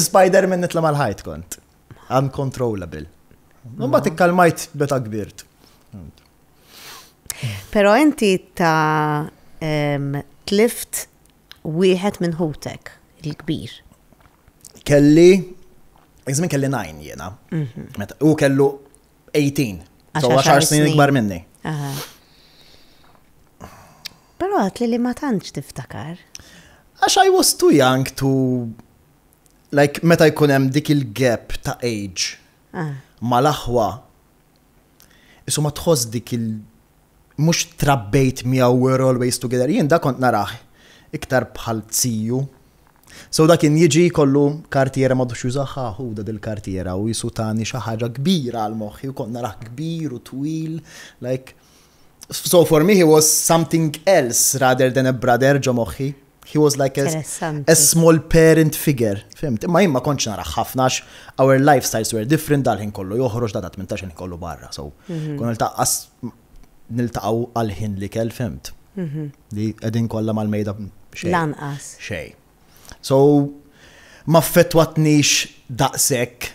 Spider-Man nitla' mal-ħajt kont. Uncontrollable. Mbagħad ikkalmajt meta kbirt. Però inti ta' tlift wieħed minn ħutek il-kbir. Kelli, iż-żmien kelli 9 jiena. Meta u kellu 18. So 10 snin ikbar minni. Però għat li li ma tantx tiftakar. Għax I was too young to, like, meta jkun hemm dik il-gap ta' age mal-aħwa, isu ma tħoss dik il- mhux trabbejt miegħu, we're always together. Jien da kont narah iktar bħal ziju. So da kien jiġi kollu kartiera ma dux jużaha, ħuda dil-kartiera, u jisu tani xi ħaġa kbira għal moħħi u kont narah kbir u twil, like, so for me he was something else rather than a brother ġo moħħi. He was like a small parent figure. Fhimt? Imma jien ma kontx narah ħafna għax our lifestyles were different, dal-ħin kollu joħroġ, da 18 ħin kollu barra. So, kon niltaqas niltaqgħu għal-ħin li kell, fhimt? Li qegħdin kollha mal-mejda, xejn. Lanqas. Xejn. So, ma affettwatnix daqshekk.